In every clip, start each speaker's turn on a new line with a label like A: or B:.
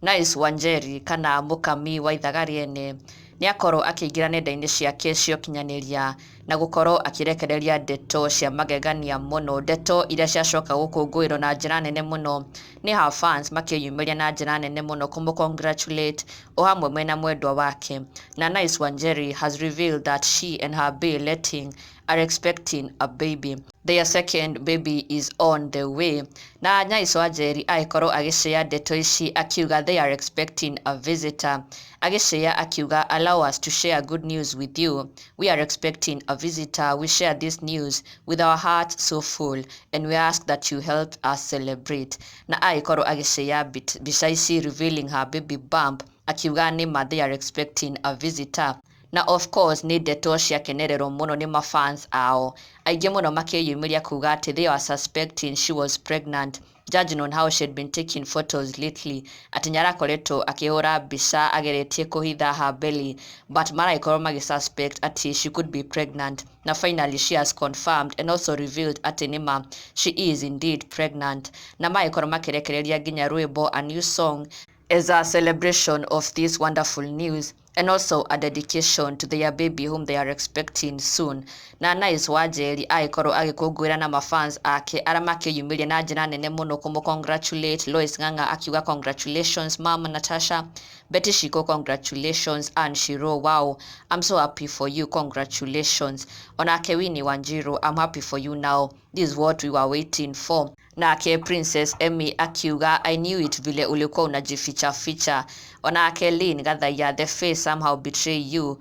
A: Nice Wanjeri kana Mũkami wa ithaga rĩene nĩ akorwo akĩingĩra nenda-inĩ ciake cia ũkinyanĩria na gũkorwo akĩrekereria ndeto cia magegania mũno, ndeto iria ciacoka gũkũngũĩrwo na njĩra nene mũno nĩ her fans makĩyumĩria na njĩra nene mũno kũmũ congratulate o hamwe mena mwendwa wake. Na Nice Wanjeri has revealed that she and her bae Letting are expecting a baby. Their second baby is on the way. Na Nice Wanjeri agĩkorwo agĩshare ndeto ici akiuga they are expecting a visitor. Agĩshare akiuga, "Allow us to share good news with you. We are expecting a visitor. We share this news with our hearts so full and we ask that you help us celebrate." Na agĩkorwo agĩshare mbica ici revealing her baby bump, akiuga nĩma they are expecting a visitor. Na of course nĩ ndeto ciakenererwo mũno nĩ mafans ao aingĩ mũno, makĩyumĩria kuga atĩ they were suspecting she was pregnant, judging on how she had been taking photos lately, atĩ nĩarakoretwo akĩhũra mbica ageretie kũhitha her belly, but maragĩkorwo magĩ suspect atĩ she could be pregnant. Na finally she has confirmed and also revealed atĩ nĩma she is indeed pregnant, na magĩkorwo makĩrekereria nginya rwĩmbo, a new song, as a celebration of this wonderful news and also a dedication to their baby whom they are expecting soon. Na Nice Wanjeri agĩkorwo agĩkũngũĩra na mafans ake arĩa makĩyumĩria na njĩra nene mũno kũmũ congratulate. Lois Ng'ang'a akiuga, "Congratulations, Mama Natasha." Betty Shiko, "Congratulations." Ann Shiro, "Wow, I'm so happy for you, congratulations." Onake Winnie Wanjiru, "I'm happy for you now, this is what we were waiting for." Nake Princess Emmy akiuga, "I knew it, vile ulikuwa unajificha ficha." Onake Lynn Gathaiya, "The face somehow betray you,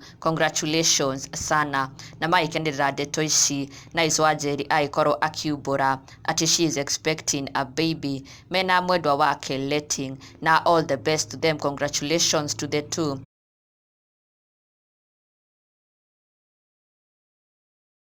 A: congratulations sana." Na magĩkenerera ndeto ici, Nice Wanjeri agĩkorwo akiumbũra atĩ she is expecting a baby mena mwendwa wake Letting. Na all the best to them, congratulations to the two.